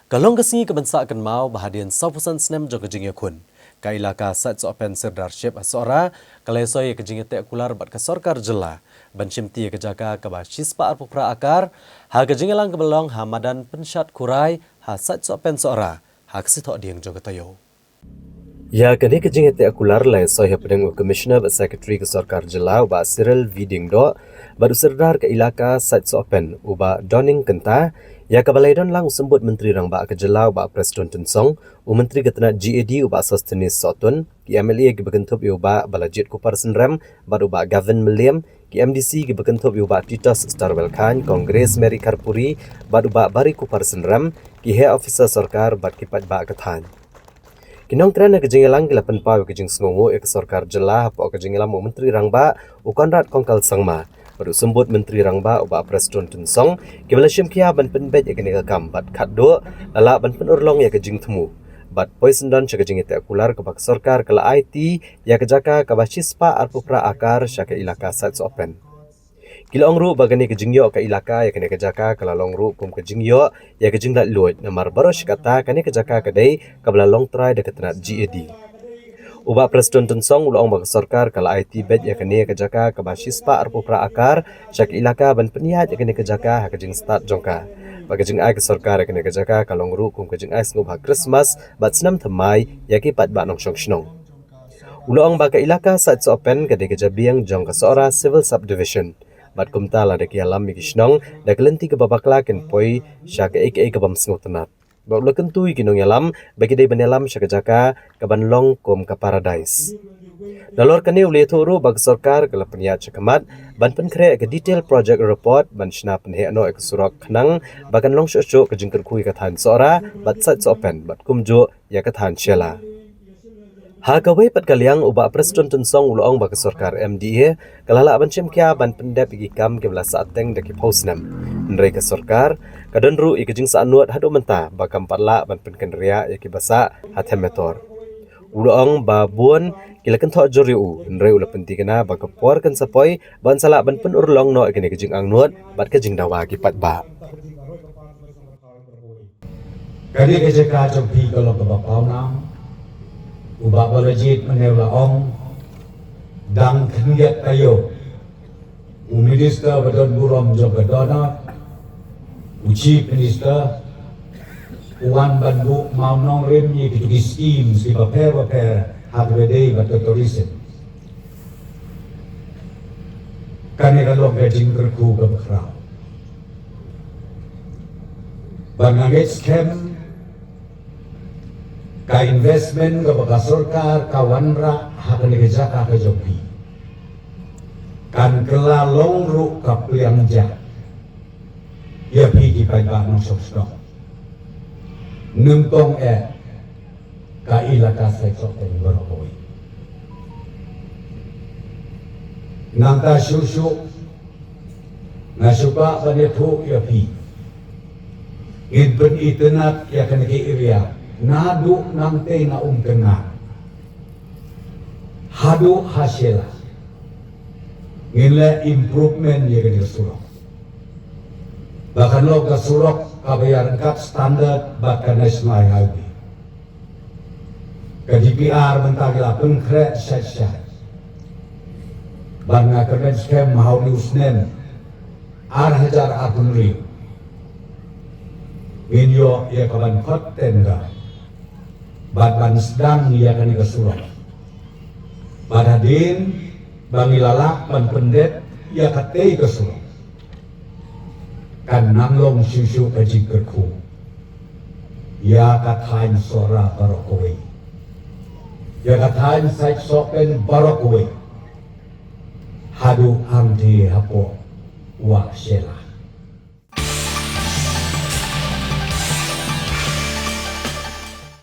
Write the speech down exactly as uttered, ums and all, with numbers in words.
Ka long ka sngi ka ban sah kynmaw ba hadien sawphew san snem jong ka jingïakhun, ka ilaka Sait Sohpen Sirdarship ha Sohra ka la soi ïa ka jingïateh kular bad ka sorkar jylla ban shimti ïa ka jaka kaba shispah arphew phra akar ha ka jingïalang kaba long ha madan Pynshad Khurai ha Sait Sohpen Sohra ha ka sitoh dieng jong ka taïew. Ïa kane ka jingïateh kular la soi hapdeng u Commissioner bad Secretary ka sorkar jylla u Bah Cyril V Diengdoh bad u Sirdar ka ilaka Sait Sohpen u Bah Doning Kynta, ïa kaba la don lang u Symbud Myntri Rangbah ka jylla u Bah Prestone Tynsong, u Myntri ka tnat G A D u Bah Sosthenes Sohtun, ki M L A kiba kynthup ïa u Bah Balajied Kupar Synrem bad u Bah Gavin Mylliem, ki M D C kiba kynthup ïa u Bah Titus Starwell Chyne, Congress Mary Kharpuri bad u Bah Barry Kupar Synrem, ki heh officer sorkar bad ki paidbah ka thaiñ. Ki nongkren ha ka jingïalang ki la pynpaw ïa ka jingsngewnguh ïa ka sorkar jylla hapoh ka jingïalam u Myntri Rangbah u Conrad Kongkal Sangma bad u Symbud Myntri Rangbah u Bah Prestone Tynsong, kiba la shim khia ban pynbeit ïa kane ka kam bad khatduh la lah ban pynurlong ïa ka jingthmu bad poi syndon sha ka jingïateh kular kaba ka sorkar ka la aiti ïa ka jaka kaba shispah arphew phra akar sha ka ilaka Sait Sohpen. Ki la ong ruh ba kane ka jingïoh ka ilaka ïa kane ka jaka ka la long ruh kum ka jingïoh ïa ka jinglaitluid, namar baroh shi katta kane ka jaka ka dei kaba la long trai da ka tnat G A D. U Bah Prestone Tynsong u la ong ba ka sorkar ka la aiti beit ïa kane ka jaka kaba shispah arphew phra akar sha ka ilaka ban pynïaid ïa kane ka jaka ha ka jingstad jong ka. Ba ka jingai ka sorkar ïa kane ka jaka ka long ruh kum ka jingai sngewbha Christmas bad snem thymmai ïa ki paidbah nongshong shnong. U la ong ba ka ilaka Sait Sohpen ka dei ka jabieng jong ka Sohra Civil Subdivision bad kumta lada ki ïalam ïa ki shnong da ka lynti kaba bakla kin poi sha kaei kaei ka bym sngewtynnat. Bad u la kyntu ïa ki nongïalam ba ki dei ban ïalam sha ka jaka kaban long kum ka paradise. Nalor kane u la ïathuh ruh ba ka sorkar ka la pynïaid shakhmat ban pynkhreh ïa ka detail project report ban shna pynheh noh ïa ka surok khnang ba kan long shuh shuh ka jingkyrkhu ïa ka thaiñ Sohra bad Sait Sohpen bad kumjuh ïa ka thaiñ Shella. Ha kawei pat ka liang u Bah Prestone Tynsong u la ong ba ka sorkar M D A ka la lah ban shim khia ban pyndep ïa ki kam kiba la sah teng da ki phew snem. Hynrei ka sorkar ka don ruh ïa ka jingsahnud haduh mynta ba kam pat lah ban pynkynriah ïa kiba sah ha Them Metor. U la ong ba bun ki la kynthoh jur ïa u, hynrei u la pynthikna ba ka por kan sa poi ban sa lah ban pynurlong noh ïa kane ka jingangnud bad ka jingdawa ki paidbah. Kane ka jaka jong phi ka long kaba pawnam. U Bah Balajied mynne u la ong, dang khyndiat taïew u minister ba don burom jong ka DoNER, u chief minister, u wan ban buh mawnongrim ïa kitu ki schemes kiba pher ba pher ha kaba dei bad ka tourism. Kane ka long ka jingkyrkhu kaba khraw. Ba nga ngeit skhem ka investment kaba ka sorkar ka wanrah ha kane ka jaka ka jong phi kan kylla long ruh ka pliang ja ïa phi ki paidbah nongshong shnong. Nyngkong eh ka ilaka Sait Sohpen baroh kawei. Nangta shuh shuh nga shu kwah ban ïathuh ïa phi, ngin pynitynnad ïa kane ka area naduh nangtei na Umkynngah haduh ha Shella. Ngin leh improvement ïa kane ka surok ba kan long ka surok kaba ïaryngkat standard bad ka National Highway. Ka D P R mynta ki la pynkhreh shai shai. Bad nga kyrmen skhem ha une u snem ar hajar arphew hynriew ngin ïoh ïa ka ban khot tender bad ban sdang ïa kane ka surok. Bad hadien ba ngi la lah ban pyndep ïa katei ka surok, kan nang long shuh shuh ka jingkyrkhu ïa ka thaiñ Sohra baroh kawei, ïa ka thaiñ Sait Sohpen baroh kawei, haduh hangtei hapoh wah Shella.